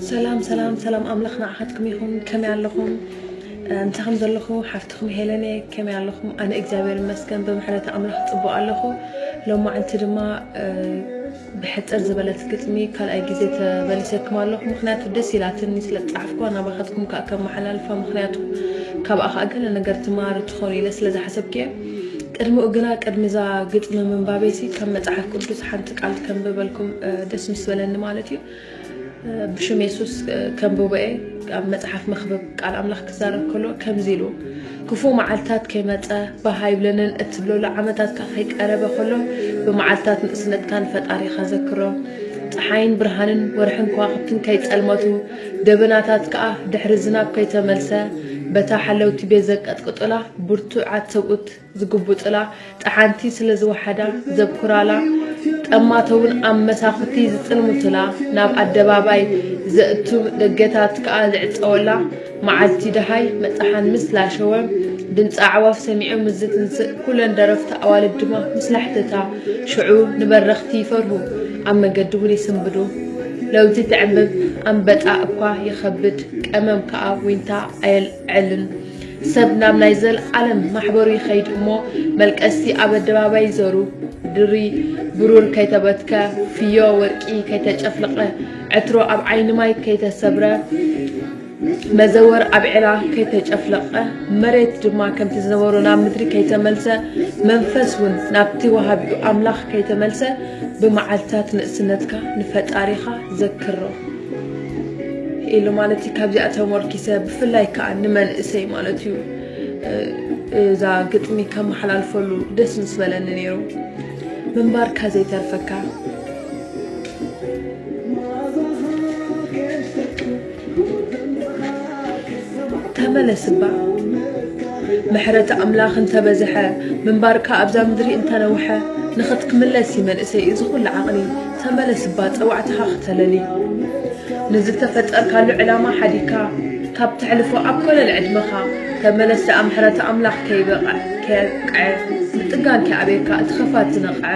ሰላም ሰላም ሰላም፣ ኣምላኽ ንዓኻትኩም ይኹን። ከመይ ኣለኹም? እንተ ከም ዘለኹ ሓፍትኹም ሄለነ፣ ከመይ ኣለኹም? ኣነ እግዚኣብሔር ይመስገን ብምሕረት ኣምላኽ ጽቡቕ ኣለኹ። ሎማዓንቲ ድማ ብሕጽር ዝበለት ግጥሚ ካልኣይ ግዜ ተበሊሰኩም ኣለኹ። ምኽንያቱ ደስ ኢላትኒ ስለ ዝጸሓፍኩዋ ናባኻትኩም ከኣ ከመሓላልፋ፣ ምኽንያቱ ካብኣ ከኣ ገለ ነገር ትማሃሩ ትኾኑ ኢለ ስለ ዝሓሰብኩ እየ። ቅድሚኡ ግና ቅድሚ እዛ ግጥሚ ምንባበይሲ ካብ መጽሓፍ ቅዱስ ሓንቲ ቃል ከንብበልኩም ደስ ምስ በለኒ ማለት እዩ። ብሽም የሱስ ከንብቦ እየ። ኣብ መጽሓፍ መኽብብ ቃል ኣምላኽ ክዛረብ ከሎ ከምዚ ኢሉ፣ ክፉእ መዓልታት ከይመጸ ባህ ኣይብለንን እትብለሉ ዓመታት ከኣ ከይቀረበ ከሎ፣ ብመዓልታት ንእስነትካ ንፈጣሪኻ ዘክሮ። ጸሓይን ብርሃንን ወርሕን ከዋኽብትን ከይጸልመቱ፣ ደበናታት ከኣ ድሕሪ ዝናብ ከይተመልሰ፣ በታ ሓለውቲ ቤት ዘንቀጥቅጡላ ብርቱዓት ሰብኡት ዝግቡጥላ፣ ጠሓንቲ ስለ ዝወሓዳ ዘብኩራላ፣ ጠማተ እውን ኣብ መሳኹቲ ዝጽልሙትላ፣ ናብ ኣደባባይ ዘእቱ ደገታት ከኣ ዝዕጸወላ፣ መዓልቲ ደሃይ መጽሓን ምስ ላሸወ፣ ድምጺ ኣዕዋፍ ሰሚዑ ምስ ዝትንስእ፣ ኩለን ደረፍቲ ኣዋልድ ድማ ምስ ላሕተታ፣ ሽዑ ንበረኽቲ ይፈርሁ፣ ኣብ መገዲ እውን ይስንብዱ። ለውቲ ትዕምብብ ኣንበጣ እኳ ይኸብድ፣ ቀመም ከኣ ዊንታ ኣየልዕልን። ሰብ ናብ ናይ ዘልኣለም ማሕበሩ ይኸይድ እሞ፣ መልቀስቲ ኣብ ኣደባባይ ይዘሩ። ድሪ ብሩር ከይተበትከ፣ ፍዮ ወርቂ ከይተጨፍለቐ፣ ዕትሮ ኣብ ዓይኒ ማይ ከይተሰብረ፣ መዘወር ኣብ ዒላ ከይተጨፍለቐ፣ መሬት ድማ ከምቲ ዝነበሮ ናብ ምድሪ ከይተመልሰ፣ መንፈስ እውን ናብቲ ወሃቢኡ ኣምላኽ ከይተመልሰ፣ ብመዓልትታት ንእስነትካ ንፈጣሪኻ ዘክሮ። ኢሉ ማለት እዩ። ካብዚኣ ተሞርኪሰ፣ ብፍላይ ከኣ ንመንእሰይ ማለት እዩ፣ እ፣ እዛ ግጥሚ ከመሓላልፈሉ ደስ ምስ በለኒ ነይሩ። ምንባርካ ዘይተርፈካ። ተመለስ እባ። ምሕረት ኣምላኽ እንተበዝሐ፣ ምንባርካ ኣብዛ ምድሪ እንተነውሐ፣ ንኽትክምለስ እዩ መንእሰይ እዚ ኹሉ ዓቕሊ። ተመለስ እባ ጸዋዕታኻ ክተለሊ። ንዝተፈጠርካሉ ዕላማ ሓዲግካ፣ ካብ ተሕልፎ ኣብ ኮለል ዕድመኻ፣ ተመለስ ደኣ ምሕረት ኣምላኽ ከይበቕዐ፣ ከየብቅዐ፣ ምጥጋን ከይኣበየካ እቲ ኽፋት ዝነቕዐ።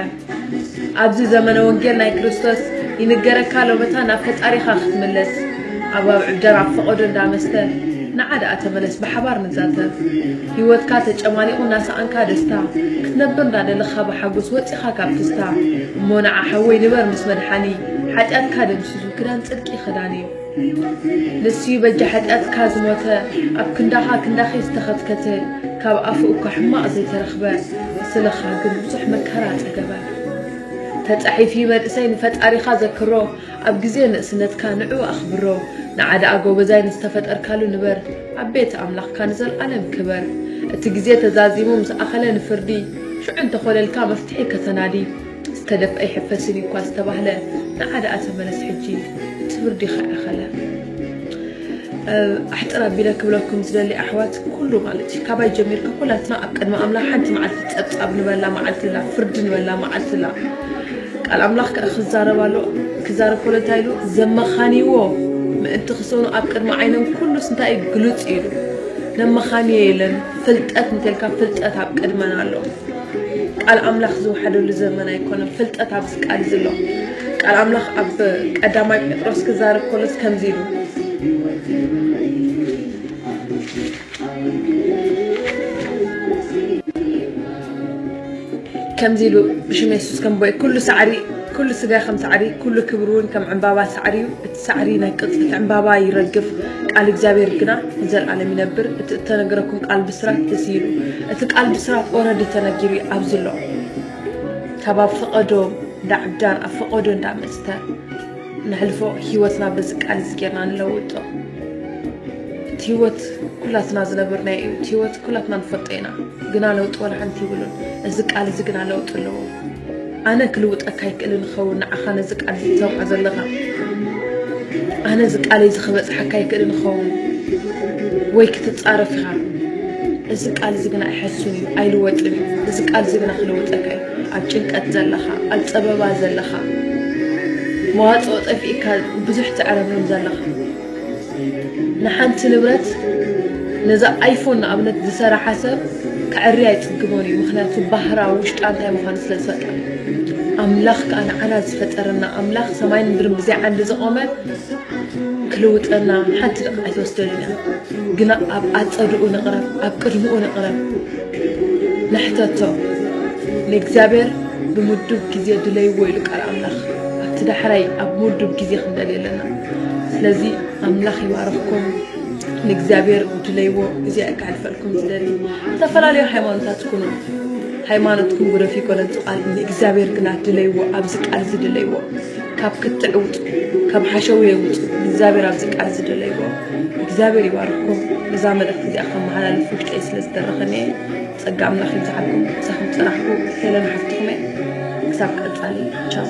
ኣብዚ ዘመነ ወንጌል ናይ ክርስቶስ ይንገረካ ኣሎ መታን ናብ ፈጣሪኻ ክትምለስ። ኣብ ኣብ ዕብደር ኣብ ፈቐዶ እንዳመስተ ንዓ ደኣ ተመለስ ብሓባር ንዛተ። ህይወትካ ተጨማሊቑ እናሰኣንካ ደስታ ክትነብር እንዳደለኻ ብሓጎስ ወጺኻ ካብ ክስታ። እሞ ንዓ ሓወይ ንበር ምስ መድሓኒ ሓጢኣትካ ደምሲሱ ክዳን ጽድቂ ኽዳን እዩ። ንስዩ በጃ ሓጢኣትካ ዝሞተ ኣብ ክንዳኻ ክንዳኺ ዝተኸትከተ ካብ ኣፉ እኳ ሕማቕ ዘይተረኽበ ስለኻ ግን ብዙሕ መከራ ጸገበ። ተጻሒፉ መንእሰይ ንፈጣሪኻ ዘክሮ ኣብ ግዜ ንእስነትካ ንዕኡ ኣኽብሮ። ንዓ ደኣ ጎበዛይ ንዝተፈጠርካሉ ንበር ኣብ ቤት ኣምላኽካ ንዘልኣለም ክበር። እቲ ግዜ ተዛዚሙ ምስ ኣኸለ ንፍርዲ ሽዑ እንተኾለልካ መፍትሒ ከተናዲ። ዝተደፍአ ይሕፈስን እዩ እኳ ዝተባህለ ንዓ ደኣ ተመለስ ሕጂ እቲ ፍርዲኻ ኣኸለ። ኣሕጥር ኣቢለ ክብለኩም ዝደሊ ኣሕዋት ኩሉ ማለት እዩ ካባይ ጀሚርካ ኩላትና ኣብ ቅድሚ ኣምላኽ ሓንቲ መዓልቲ ጸብጻብ ንበላ መዓልቲ ኣላ ፍርዲ ንበላ መዓልቲ ኣላ። ቃል ኣምላኽ ከኣ ክዛረብ ኣሎ። ክዛረብ ከሎ እንታይ ኢሉ ዘመኻንይዎ ምእንቲ ክሰኑ ኣብ ቅድሚ ዓይኖም ኩሉስ እንታይ እዩ ግሉጽ እዩ ኢሉ። ነመኻንዮ የለን ፍልጠት እንተልካ ፍልጠት ኣብ ቅድመና ኣሎ። ቃል ኣምላኽ ዝወሓደሉ ዘመን ኣይኮነን። ፍልጠት ኣብዚ ቃል እዚ ኣሎ። ቃል ኣምላኽ ኣብ ቀዳማይ ጴጥሮስ ክዛረብ ከሎስ ከምዚ ኢሉ ከምዚ ኢሉ ብሽም የሱስ ከም ቦይ ኩሉ ሳዕሪ ኩሉ ስጋ ከም ሳዕሪ ኩሉ ክብሪ እውን ከም ዕምባባ ሳዕሪ እዩ። እቲ ሳዕሪ ይነቅጽ፣ እቲ ዕምባባ ይረግፍ፣ ቃል እግዚኣብሔር ግና ንዘለኣለም ይነብር። እቲ እተነገረኩም ቃል ብስራት እዚ እዩ። እቲ ቃል ብስራት ኦረዲ ተነጊሩ እዩ፣ ኣብዚ ኣሎ። ካብ ኣብ ፈቐዶ እንዳ ዕብዳን ኣብ ፈቐዶ እንዳ መስተ ነሕልፎ ህይወትና በዚ ቃል እዚ ጌርና ንለውጦ። እቲ ህይወት ኩላትና ዝነበርናዮ እዩ። እቲ ህይወት ኩላትና ንፈልጦ ኢና፣ ግና ለውጢ ዋላ ሓንቲ ይብሉን። እዚ ቃል እዚ ግና ለውጢ ኣለዎ። ኣነ ክልውጠካ ኣይክእልን እኸውን፣ ንዓኻ ነዚ ቃል እዚ ትሰምዖ ዘለኻ። ኣነ እዚ ቃል እዚ ክበጽሓካ ኣይክእልን እኸውን ወይ ክትጻረፍ ኢኻ። እዚ ቃል እዚ ግና ኣይሐሱን እዩ፣ ኣይልወጥን እዩ። እዚ ቃል እዚ ግና ክልውጠካ እዩ። ኣብ ጭንቀት ዘለኻ፣ ኣብ ጸበባ ዘለኻ፣ መዋጽኦ ጠፊእካ ብዙሕ ትዕረብን ዘለኻ። ንሓንቲ ንብረት ነዛ ኣይፎን ንኣብነት ዝሰራሓ ሰብ ክዕሪ ኣይጽግቦን እዩ። ምኽንያቱ ባህራ ውሽጣ እንታይ ምዃኑ ስለ ዝፈልጣ። ኣምላኽ ከኣ ንዓና ዝፈጠረና ኣምላኽ ሰማይን ምድርን ብዘይ ዓንዲ ዝቖመ ክልውጠና ሓንቲ ደቂ ኣይትወስደሉን እያ። ግና ኣብ ኣጸድኡ ንቕረብ፣ ኣብ ቅድምኡ ንቕረብ። ንሕተቶ። ንእግዚኣብሔር ብምዱብ ግዜ ድለይዎ ኢሉ ቃል ኣምላኽ። ኣብቲ ዳሕራይ ኣብ ምዱብ ግዜ ክንደልዮ ኣለና። ስለዚ ኣምላኽ ይባርኽኩም። ንእግዚኣብሔር ድለይዎ። እዚኣ እየ ከሕልፈልኩም ዝደሊ። ዝተፈላለዩ ሃይማኖታት ኩኑ፣ ሃይማኖትኩም ጉደፍ ይኮነን ቃል። ንእግዚኣብሔር ግና ድለይዎ። ኣብዚ ቃል እዚ ድለይዎ። ካብ ክትዕ ውጹ፣ ካብ ሓሸውየ ውጹ። ንእግዚኣብሔር ኣብዚ ቃል እዚ ድለይዎ። እግዚኣብሔር ይባርኽኩም። እዛ መልእኽቲ እዚኣ ከመሓላልፍ ውሽጠይ ስለ ዝደረኸኒ እየ። ጸጋ ኣምላኽ ይብዝሓልኩም። ምሳኹም ዝጸናሕኩ ሄለን ሓፍትኹም እየ። ክሳብ ቀጻሊ። ቻው።